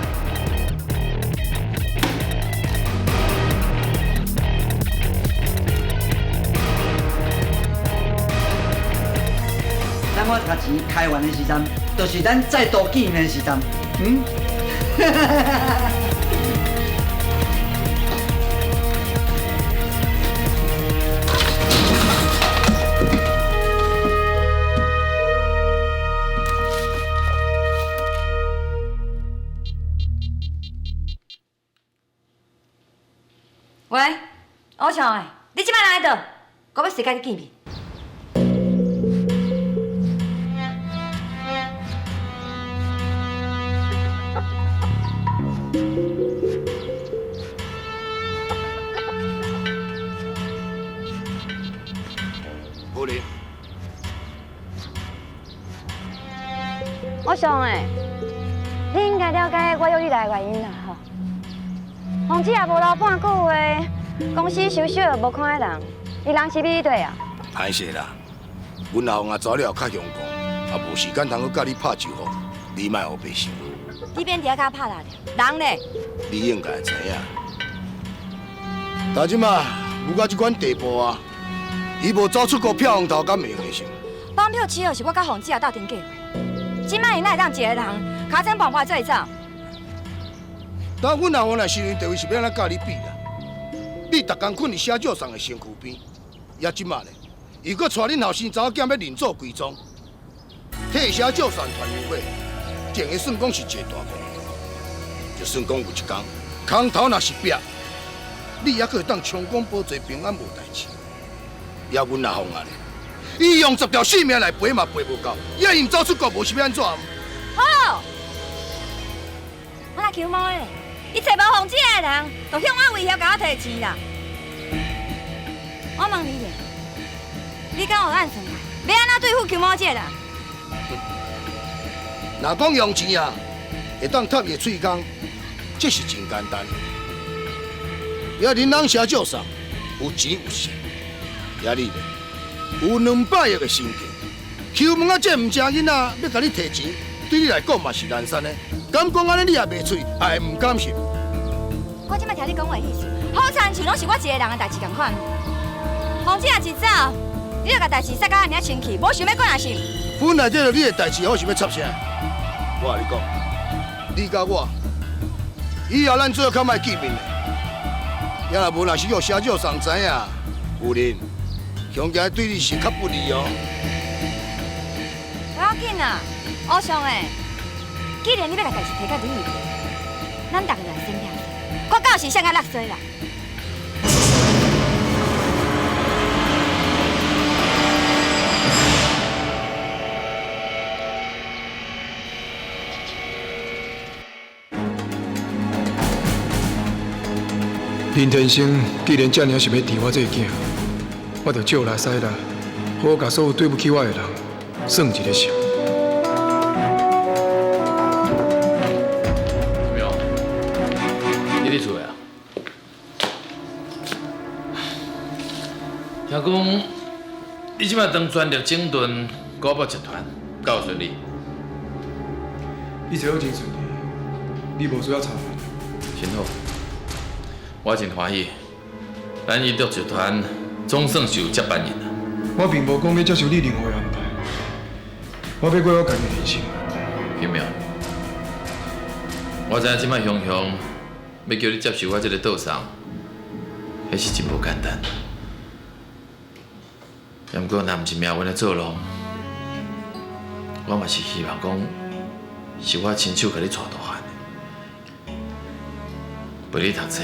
等我共钱开完的时阵，就是咱再度见面的时阵，嗯？喂，乌强的，你这摆人佇佗？我欲随佮你见面。夫人。乌强的，你应该了解我约你来的原因啦，吼。凤姐也无留半句话，公司收小无看的人，伊人是比你对啊。歹势啦，阮阿凤啊走了后较凶狂，也无时间通阁佮你拍招呼，你莫乌白想。你免伫遐佮我拍啦，人咧？你应该知影。但这马有到这款地步啊，伊无走出国票房头，敢袂用得成？绑票起号是我佮凤姐斗阵计划，这摆伊哪会当一个人尻川半破做伊走？但阮阿凤来身份地位是欲按怎佮你比啦？你逐工睏伫写照送的身躯边，也这马咧，又阁带恁后生查某囝欲认祖归宗，替写照送传香火，定会算讲是一个大功。就算讲有一工，空头若是壁，你犹阁会当长讲保全平安无代志。也阮阿凤啊咧，伊用10条性命来赔嘛赔无够，也毋走出国无是欲按怎？好，我来求猫咧。伊找无凤姐的人，就向我威胁，共我提钱啦。我问你咧，你敢有按算啊？欲按怎对付邱某这个人？若讲用钱啊，会当插伊的喙空，这是真简单。也恁人社少送，有钱有势，也你咧有200亿的身价，邱问啊，这毋正囡仔欲共你提钱，对你来讲嘛是难产的。敢讲按呢，你也袂喙，也会毋甘心。我这摆听你讲话意思，好亲像攏是我一个人的代誌仝款。王子若一走，你就共代誌殺甲按呢清氣，無想欲管啊是？本來這就你的代誌，我想欲插啥？我共你講，你佮我，以後咱最好較莫見面咧。也若無，若是予社長送知影，夫人，恐驚對你是較不利哦。無要緊啦，烏相的，既然你欲共代誌提甲你，咱逐个來先拼，看到時誰較落衰啦。林天生既然這爾想欲治我這个囝，我就借來使力，好好共所有對不起我的人算一个數。金勇，你佇厝的啊？聽講你這擺當全力整頓古堡集團，敢有順利？一切攏真順利，你無需要插話。真好，我真歡喜，咱伊德集團總算是有接班人啦。我並無講欲接受你任何的安排，我欲過我家己的人生。金勇，我知影這擺雄雄欲叫你接受我這个桌送，彼是真無簡單。不過，若毋是命運的作弄，我嘛是希望講，是我親手共你帶大漢的，陪你讀冊，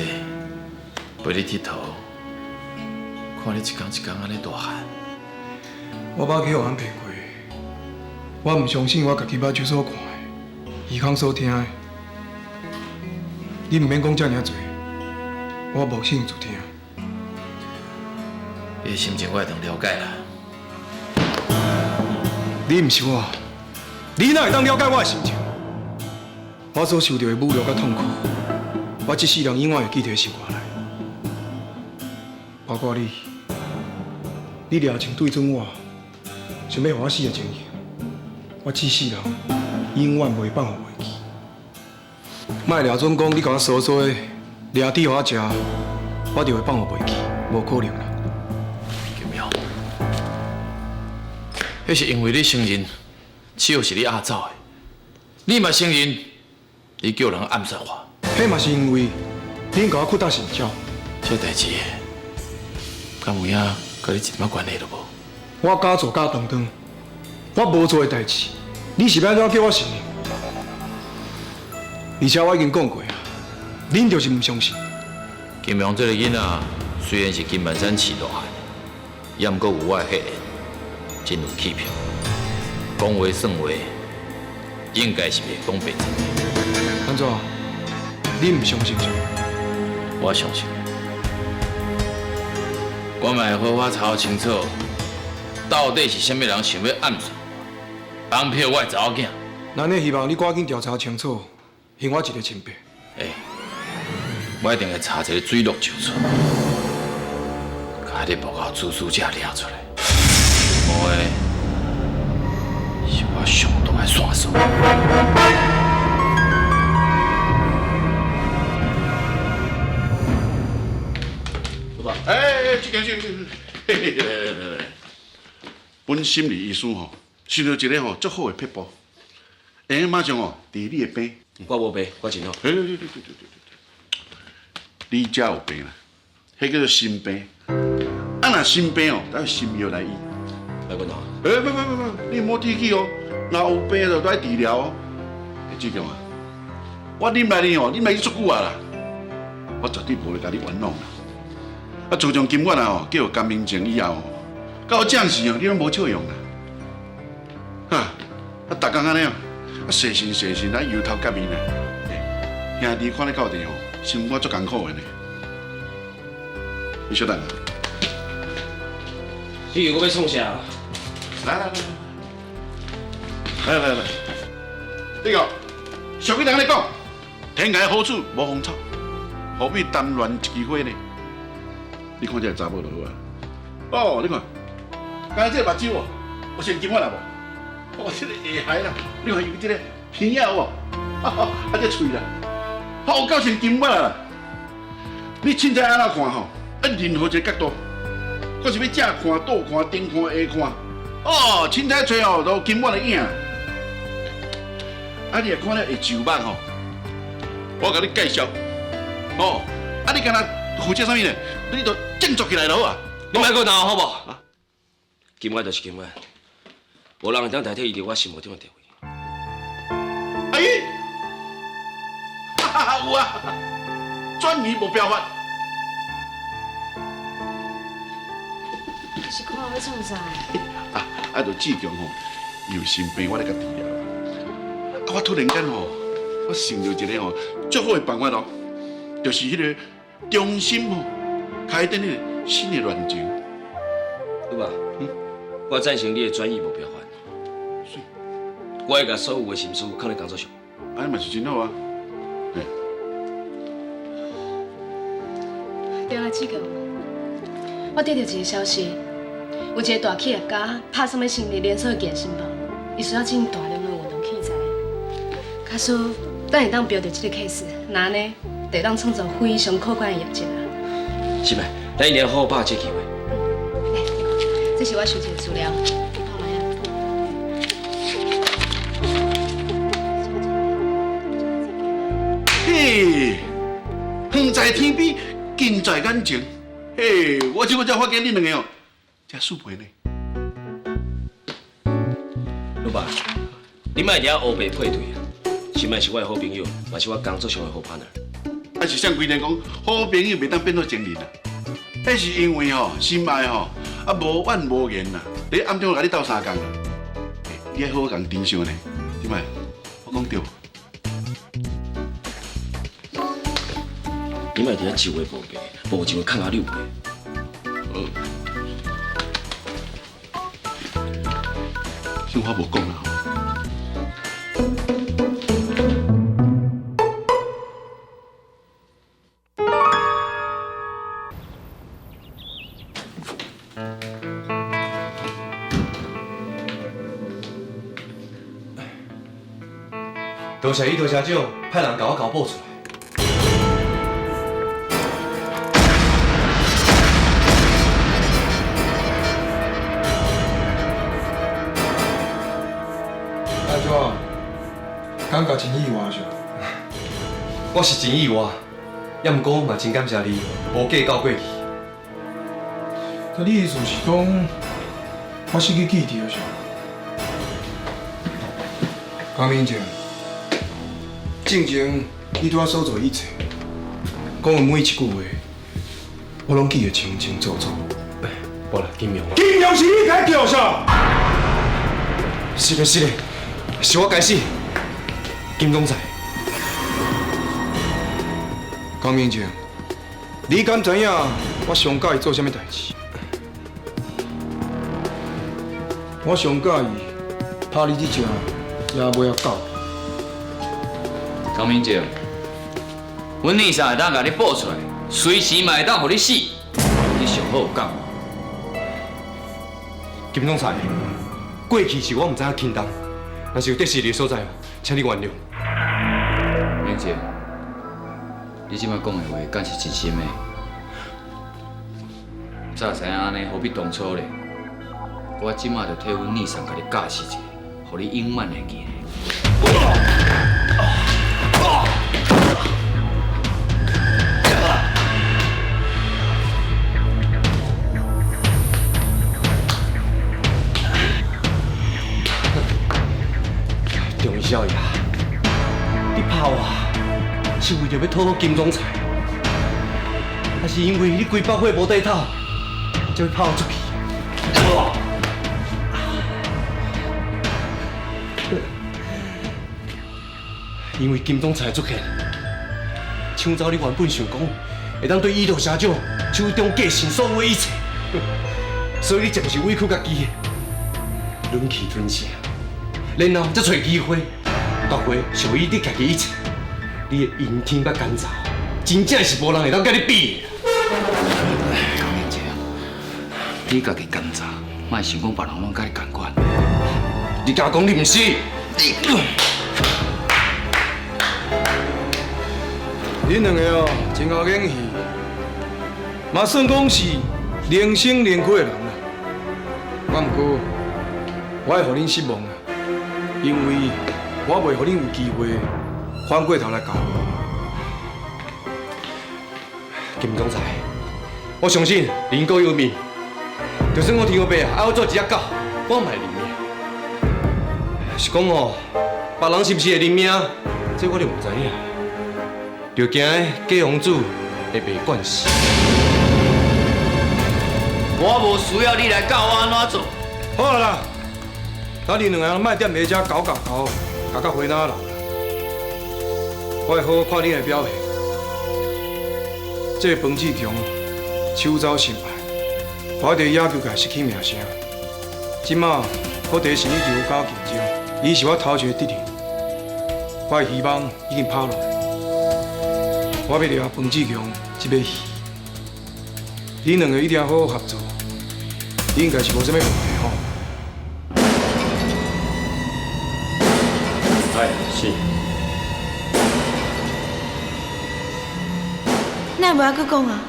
陪你𨑨迌，看你一工一工按呢大漢。我捌去予人騙過，我毋相信我家己目睭所看的，耳孔所聽的。你毋免講遮爾濟，我無興趣聽。你的心情我會當了解啦。你毋是我，你哪會當了解我的心情？我所受著的侮辱佮痛苦，我這世人永遠會記佇心肝內。包括你，你掠槍對準我，想欲予我死的情形，我這世人永遠袂放予袂記。莫掠準講你共我傻傻的掠豬予我食，我就會放予袂記，無可能啦。金勇，彼是因為你承認，手是你壓走的，你嘛承認，你叫人暗殺我。彼嘛是因為恁共我擴大成交。這代誌，敢有影佮你一點仔關係都無？我敢做敢當當，我無做的代誌，你是欲按怎叫我承認？而且我已經講過啊，恁就是毋相信。金陽這个囡仔雖然是金萬山飼大漢，也毋過有我的血緣，真有氣魄。講話算話，應該是袂講白話。按怎？你毋相信是？我相信。我嘛會好好查清楚，到底是啥物人想欲暗殺我，綁票我的查某囝。咱呢希望你趕緊調查清楚，還我一個清白。欸，我一定會查一個水落石出，共彼个幕後主使者掠出來。無的，是我上大的線索。哎，這個這個，嘿嘿，來來來來，阮心理醫師吼，想著一个吼足好的撇步，會用馬上吼治你的病。我無病，我真好。對對對對對對對，你才有病啦，彼叫做心病。啊，若心病哦，得心藥來醫。來滾頭。欸，不不不不，你莫提起哦，若有病就愛治療哦。欸，志強啊，我忍來你哦，忍來你足久啊啦，我絕對無會共你冤枉啦。啊，自從金月啊吼叫甘明靜以後，到這時哦，你攏無笑容啦。哈，啊，逐工按呢啊，細心細心來油頭革面啦。兄弟看你到底吼，心肝足艱苦的呢。你稍等。你又閣欲創啥？來來來，來來來，這個俗語人咧講，天涯何處無芳草，何必單戀一枝花呢？你看這个查某就好啊。哦，你看，剛才這个目睭哦，有像金發啦無？哦，這个下頦啦，你看有這个鼻仔有無？啊，這喙啦，好夠像金發啦。你凊彩按怎看吼？啊，任何一个角度，我是欲正看、倒看、顶看、下看，哦，凊彩揣哦，都有金满的影。啊，你若看了会上目吼，我共你介绍，哦，啊，你敢若负责啥物呢？你就振作起来就好啊！你莫阁闹好无？金月就是金月，无人会当代替伊伫我心目中的地位。哎，哈哈，有啊，转移目标法。你是看我欲创啥？啊啊！就志强吼，伊有心病，我咧共治疗。啊，我突然间吼，我想到一个吼，足好的办法哦，就是彼个中心吼，开展彼个新的恋情。有吧？嗯，我赞成你的转移目标法。是。我会共所有的心思放咧工作上。按呢嘛是真好啊。对啊，志强，我得到一个消息，有一个大企业家拍算欲成立连锁健身房，伊需要进大量的运动器材。假使咱会当标著这个 case，那按呢，就会当创造非常可观的业绩啊！是咪？咱一定要好好把握这个机会。来，这是我收集的资料，你看覓啊？嘿，远在天边，近在眼前。嘿，我这摆才发现恁两个哦，真速配呢。老爸，你莫伫遐乌白配对啊！心爱是我的好朋友，嘛是我工作上的好 partner。啊是啥规定讲，好朋友袂当变做情人啊？彼是因为吼，心爱吼，啊无怨无言啦，伫暗中共你斗相共啦。你爱好好共珍惜呢，心爱，我讲对无？你莫伫遐一话无白，无一话抗阿六白。像我无讲啦。多谢伊，多谢长派人共我交报出来。安怎？感觉真意外是？我是真意外，也毋过嘛真感谢你，无计较过去。那你意思是讲，我失去记忆了是？江明静，进前你对我所做的一切，讲的每一句话，我拢记得清清楚楚。无啦，金荣。金荣是你共叫啥？是的，是的，是我该死。金总裁，江明静，你敢知影我上佮意做啥物代志？我上佮意拍你这只野马仔狗。江明静，阮二嫂会当共你报出来，随时嘛会当予你死，你上好有感无？金总裁，过去是我毋知影轻重，若是有得失你的所在，请你原谅。明静，你这摆讲的话，敢是真心的？早知影按呢，何必当初咧？我这摆就替阮二嫂共你教示一下，予你永远会记得。中医少爷，你拍我是为著欲讨好金总裁，还是因为你规百岁无对头，才欲拍我出去？因为金总裁出现，抢走你原本想讲会当对伊道社长手中继承所有的一切，所以你暂时委屈家己，忍气吞声，然后才揣机会夺回属于你家己一切。你的阴天佮奸诈，真正是无人会当佮你比的。明静，你家己奸诈，莫想讲别人拢佮你仝款。你敢讲你毋是？恁两个哦，真𠢕演戏，嘛算講是零生零虧的人啦。我毋過，我會予恁失望啊，因為我袂予恁有機會反過頭來搞我。金總裁，我相信人各有命，就算我天后爸啊，愛我做一隻狗，我嘛會認命。是講哦，別人是毋是會認命，這我就毋知影。就驚假王子會被慣死。我無需要你來教我按怎做。好啊啦，等恁兩个人莫踮佇遮搞搞搞，搞到花哪流啦。我會好好看恁的表現。這個彭志強手走心歹，我佇野球界失去名聲。這馬閣佇生意球搞競爭，伊是我頭一個敵人。我的希望已經拋落來，我欲掠彭志強這尾魚。恁兩個一定要好好合作，應該是無啥物問題吼。哎，是。哪會無愛閣講啊？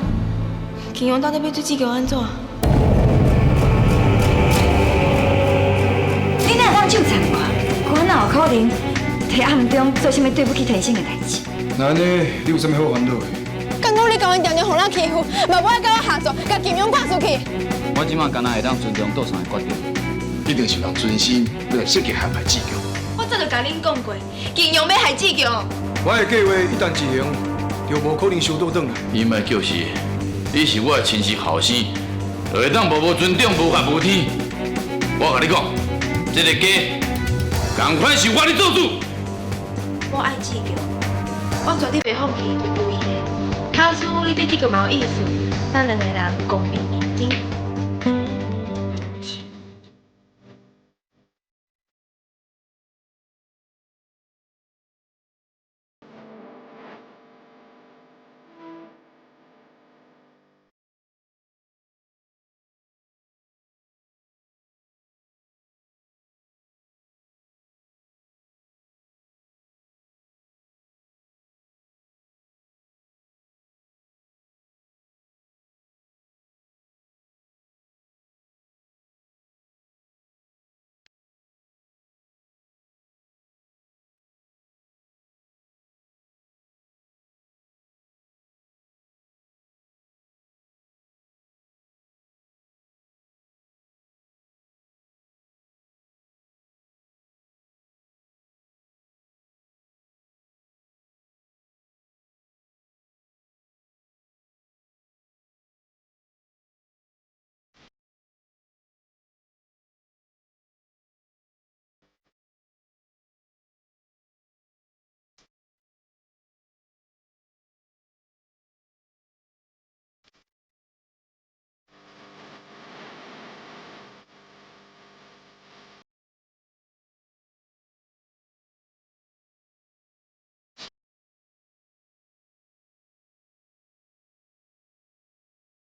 金庸到底欲對志強按怎？你哪會當手殘我？我哪有可能佇暗中做啥物對不起天生的代誌？那按呢，你有啥物好煩惱的？敢講你共𪜶定定予咱欺負，嘛無愛佮我合作，共金庸拍出去。我這馬敢若會當尊重杜尚的決定。一定是人存心欲來設計陷害志強。我早就共恁講過，金庸欲害志強。我的計劃一旦執行，就無可能收倒轉來。你莫叫是，你是我的親生後生，就會當無尊重、無法無天。我共你講，這个家，仝款是我咧做主。我愛志強，我絕對袂放棄伊的。假使你對志強嘛有意思，咱兩个人共勉其肩。